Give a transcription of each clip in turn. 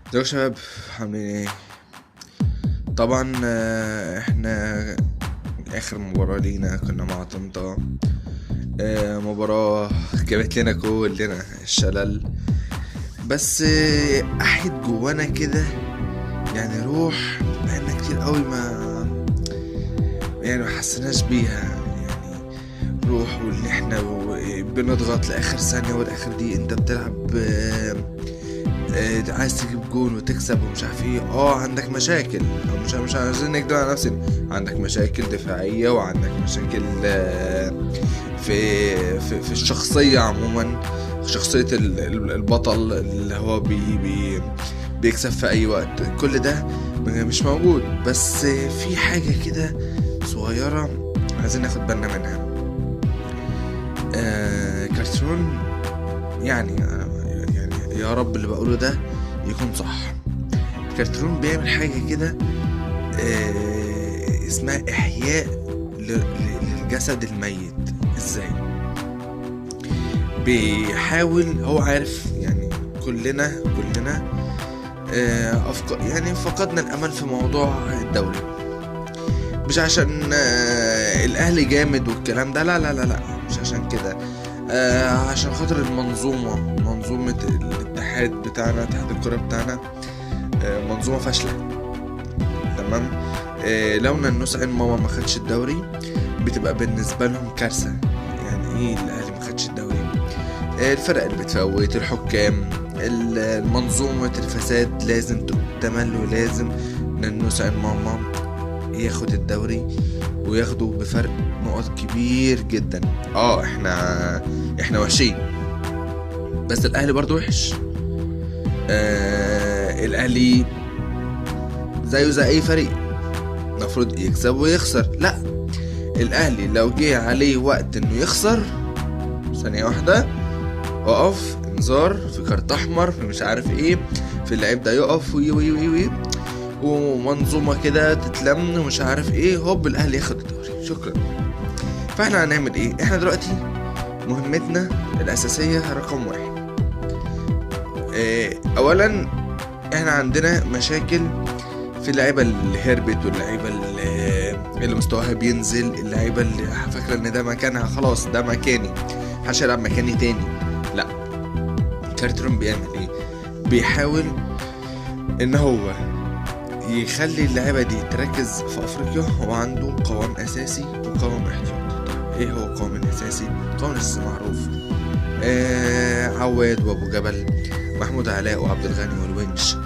ازيكم يا شباب، عاملين ايه؟ طبعا احنا اخر مباراة لينا كنا مع طنطا، مباراة جابت لنا كلنا الشلل، بس احيت جوانا كده يعني روح بقالنا كتير قوي ما يعني ما حسيناش بيها، يعني روح واللي احنا بنضغط لاخر ثانية والاخر دي انت بتلعب، عايز تجيب جون وتكسب ومش عارف ايه. عندك مشاكل، أو مش عايزين نكدب على نفسنا، عندك مشاكل دفاعية وعندك مشاكل في الشخصية عموما، شخصية البطل اللي هو بي بيكسب في اي وقت، كل ده مش موجود. بس في حاجة كده صغيرة عايزين ناخد بالنا منها. كارترون يعني يا رب اللي بقوله ده يكون صح. كارترون بيعمل حاجة كده اسمها إحياء للجسد الميت. إزاي؟ بيحاول، هو عارف يعني كلنا يعني فقدنا الأمل في موضوع الدوري، مش عشان الأهلي جامد والكلام ده، لا لا لا لا، مش عشان كده، عشان خاطر المنظومة، منظومة الاتحاد بتاعنا، اتحاد الكرة بتاعنا، منظومة فاشلة. تمام. لو ننوس عين ماما ما خدش الدوري بتبقى بالنسبة لهم كارثة. يعني ايه الاهلي ما خدش الدوري؟ الفرق اللي بتفوت، الحكام، المنظومة، الفساد لازم تكتمل، ولازم ننوس عين ماما ياخد الدوري وياخده بفرق نقط كبير جدا. احنا وحشين، بس الاهلي برضو وحش. الاهلي زيه زي اي فريق المفروض يكسب ويخسر. لا، الاهلي لو جه عليه وقت انه يخسر، ثانية واحدة اقف، انذار، في كارت احمر، في مش عارف ايه، في اللعيب ده يقف، وي وي وي وي، ومنظومة كده تتلم ومش عارف ايه، هوب الاهلي ياخد الدوري. شكرا. فاحنا هنعمل ايه؟ احنا دلوقتي مهمتنا الاساسية رقم واحد، اولا احنا عندنا مشاكل في اللعيبة اللي هربت، واللعيبة اللي مستواها بينزل، اللعيبة اللي فاكرة ان ده مكانها، خلاص ده مكاني، محدش هيلعب مكاني تاني. لا، كارترون بيعمل ايه؟ بيحاول ان هو يخلي اللعيبة دي تركز في افريقيا. هو عنده قوام اساسي وقوام احتياطي. طيب ايه هو القوام الاساسي؟ القوام الاساسي معروف، عواد وابو جبل، محمود علاء وعبد الغني والونش،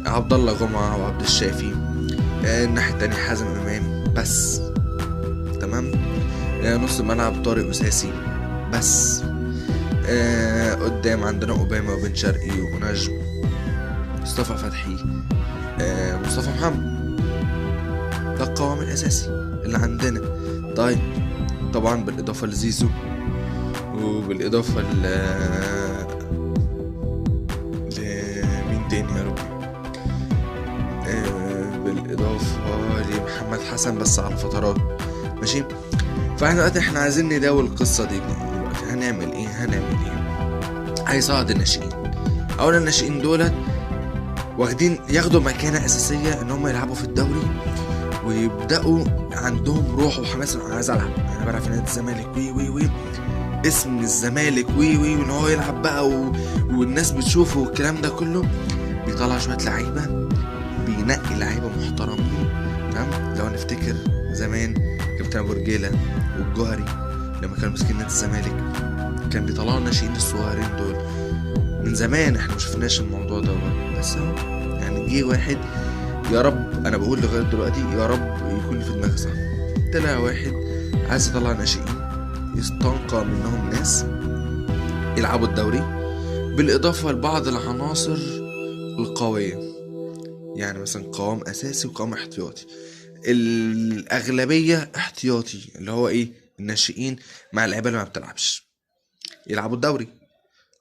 عبد الله جمعة وعبد الشافي، الناحية التانية حازم امام بس. تمام. نص الملعب طارق وساسي بس. قدام عندنا اوباما وبن شرقي ونجم، مصطفى فتحي، مصطفى محمد. ده القوام الاساسي اللي عندنا. طيب طبعا بالاضافة لزيزو، وبالاضافة لمين تاني يا ربي، بالاضافة لمحمد حسن بس على فترات. ماشي. فاحنا دلوقتي احنا عايزين نداوي القصة دي دلوقتي. هنعمل ايه؟ هيصعد الناشئين. اولا الناشئين دولت واخدين ياخدوا مكانه اساسية ان هم يلعبوا في الدوري، ويبداوا عندهم روح وحماس. انا عايز العب، انا بلعب في نادي الزمالك، وي وي وي، اسم الزمالك، وي وي، وان هو يلعب بقى والناس بتشوفه والكلام ده كله. بيطلع شوية لعيبة، بينقي لعيبة محترمين. تمام. لو نفتكر زمان كابتن ابو رجيله والجوهري لما كانوا ماسكين نادي الزمالك، كان بيطلعوا الناشئين الصغيرين دول من زمان. احنا مشفناش الموضوع ده، بس اهو يعني جه واحد، يا رب انا بقول لغاية دلوقتي يا رب يكون في دماغي صح، طلع واحد عايز يطلع ناشئين يستنقى منهم ناس يلعبوا الدوري، بالاضافة لبعض العناصر القوية، يعني مثلا قوام اساسي وقوام احتياطي. الاغلبية احتياطي، اللي هو ايه، الناشئين مع اللعيبة اللي ما بتلعبش يلعبوا الدوري.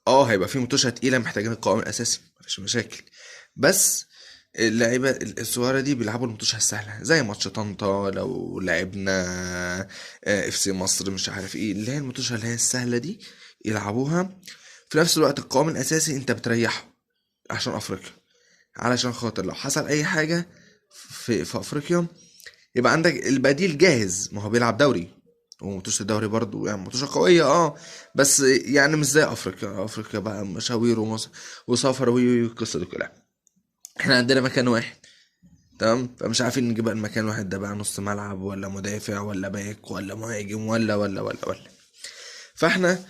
هيبقى في متوشه تقيلة محتاجين القوام الاساسي، مفيش مشاكل، بس اللعيبة الصغيرة دي بيلعبوا المتوشه السهلة، زي ماتش طنطا لو لعبنا اف سي مصر، مش عارف ايه، اللي هي المتوشه اللي هي السهلة دي يلعبوها. في نفس الوقت القوام الاساسي انت بتريحه عشان افريقيا. علشان خاطر لو حصل اي حاجة في افريقيا يبقى عندك البديل جاهز. ما هو بيلعب دوري، وماتش الدوري برضو يعني ماتش قوية، بس يعني مش زي افريقيا. افريقيا بقى مشاوير وسفر والقصة دي كلها. احنا عندنا مكان واحد، تمام؟ فمش عارفين نجيب بقى المكان واحد ده بقى نص ملعب ولا مدافع ولا باك ولا مهاجم ولا ولا ولا ولا. فاحنا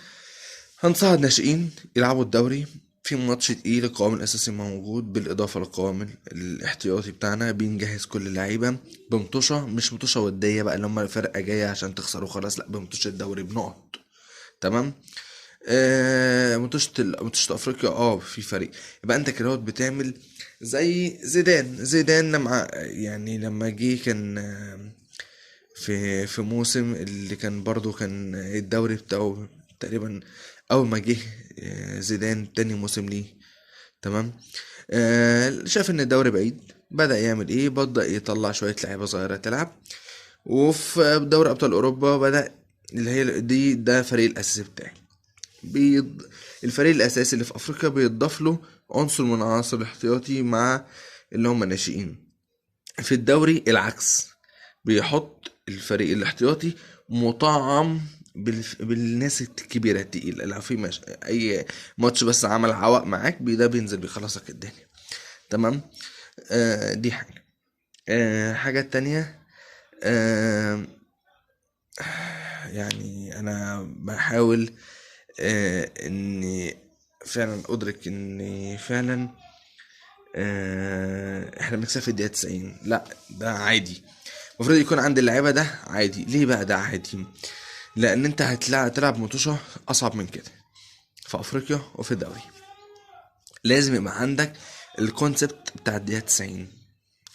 هنصعد ناشئين يلعبوا الدوري في ماتش تقيل، القوام الاساسي موجود بالاضافة للقوام الاحتياطي بتاعنا، بنجهز كل اللعيبة بمطوشه، مش مطوشه وديه بقى اللي هم الفرقة جاية عشان تخسروا خلاص، لا بمطوشه الدوري بنقط، تمام؟ مطوشه افريقيا في فريق. يبقى انت كده بتعمل زي زيدان. زيدان لما جه كان في موسم اللي كان برضو كان الدوري بتاعه تقريبا اول ما جه، زيدان تاني موسم ليه، تمام؟ شاف ان الدوري بعيد، بدأ يعمل ايه؟ بدأ يطلع شوية لعيبة صغيرة تلعب. وفي دوري ابطال اوروبا بدأ اللي هي دي، ده فريق الاساسي بتاعي. الفريق الاساسي اللي في افريقيا بيتضاف له عنصر من عناصر الاحتياطي مع اللي هم الناشئين. في الدوري العكس، بيحط الفريق الاحتياطي مطعم بالناس الكبيرة التقيلة. لو في أي ماتش بس عمل عوق معاك، ده بينزل بيخلصك الدنيا، تمام؟ دي حاجة. حاجة تانية، أنا بحاول، إني فعلا أدرك إني فعلا، إحنا بنكسب في الدقيقة 90. لا ده عادي، المفروض يكون عند اللعيبة ده عادي. ليه بقى ده عادي؟ لأن أنت هتلعب ماتشة أصعب من كده في أفريقيا وفي الدوري. لازم يبقى عندك ال concept بتاع الدقيقة 90،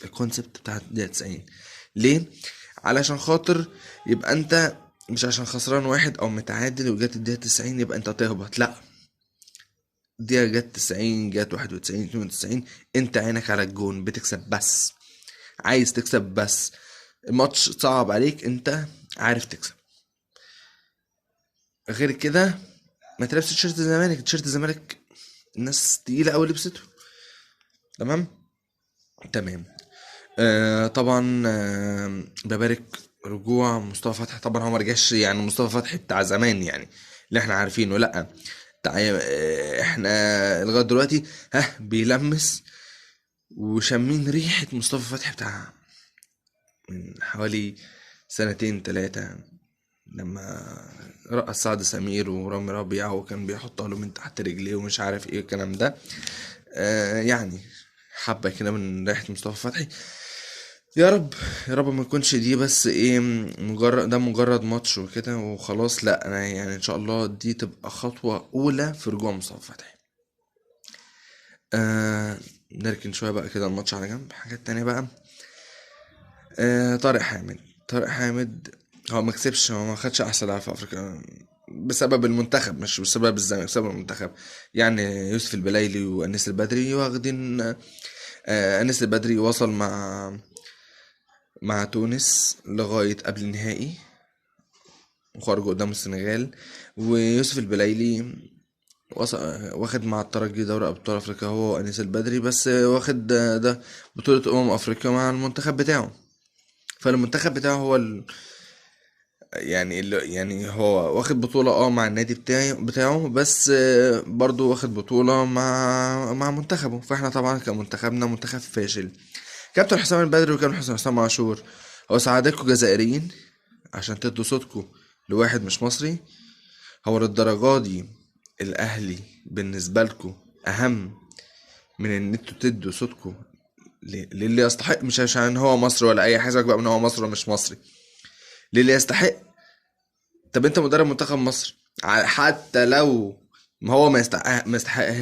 ال concept بتاع الدقيقة 90. ليه؟ علشان خاطر يبقى أنت مش عشان خسران واحد أو متعادل وجات الدقيقة 90 يبقى أنت تهبط، لا، دقيقة جت 90، جت 91، 92، أنت عينك على الجون، بتكسب بس، عايز تكسب بس، الماتش صعب عليك، أنت عارف تكسب. غير كده ما تلبسش تيشيرت الزمالك، تيشيرت الزمالك الناس تقيلة أوي لبسته، تمام؟ تمام. طبعا، ببارك رجوع مصطفى فتحي. طبعا هو ما رجعش مصطفى فتحي بتاع زمان اللي احنا عارفينه، لا، احنا لغاية دلوقتي بيلمس وشامين ريحة مصطفى فتحي بتاع من حوالي سنتين تلاتة، لما رقص سعد سمير ورامي ربيعة وكان بيحطها له من تحت رجليه ومش عارف ايه الكلام ده. حبة كده من ريحة مصطفى فتحي. يا رب يا رب ما يكونش دي بس ايه، مجرد ده مجرد ماتش وكده وخلاص، لا، انا ان شاء الله دي تبقى خطوة اولى في رجوع مصطفى فتحي. نركن شوية بقى كده الماتش على جنب. حاجات تانية بقى، طارق حامد. طارق حامد هو ما كسبش، هو ما خدش احسن لاعب في افريقيا بسبب المنتخب، مش بسبب الزمالك، بسبب المنتخب. يوسف البلايلي وانيس البدري واخدين، انيس البدري وصل مع تونس لغاية قبل النهائي وخرجوا قدام السنغال، ويوسف البلايلي واخد مع الترجي دوري ابطال افريقيا هو وانيس البدري، بس واخد ده بطولة افريقيا مع المنتخب بتاعه. فالمنتخب بتاعه هو ال-، يعني اللي، يعني هو واخد بطولة مع النادي بتاعه، بس برضو واخد بطولة مع منتخبه. فاحنا طبعا كمنتخبنا منتخب فاشل. كابتن حسام البدري وكابتن حسام عاشور، هو ساعدكوا جزائريين عشان تدوا صوتكوا لواحد مش مصري؟ هو للدرجة دي الأهلي بالنسبة لكوا أهم من إن انتوا تدوا صوتكوا للي يستحق؟ مش عشان هو مصري ولا أي حاجة، سيبك بقى من هو مصري ولا مش مصري، للي يستحق. طب انت مدرب منتخب مصر، حتى لو ما هو ما يستحقهاش.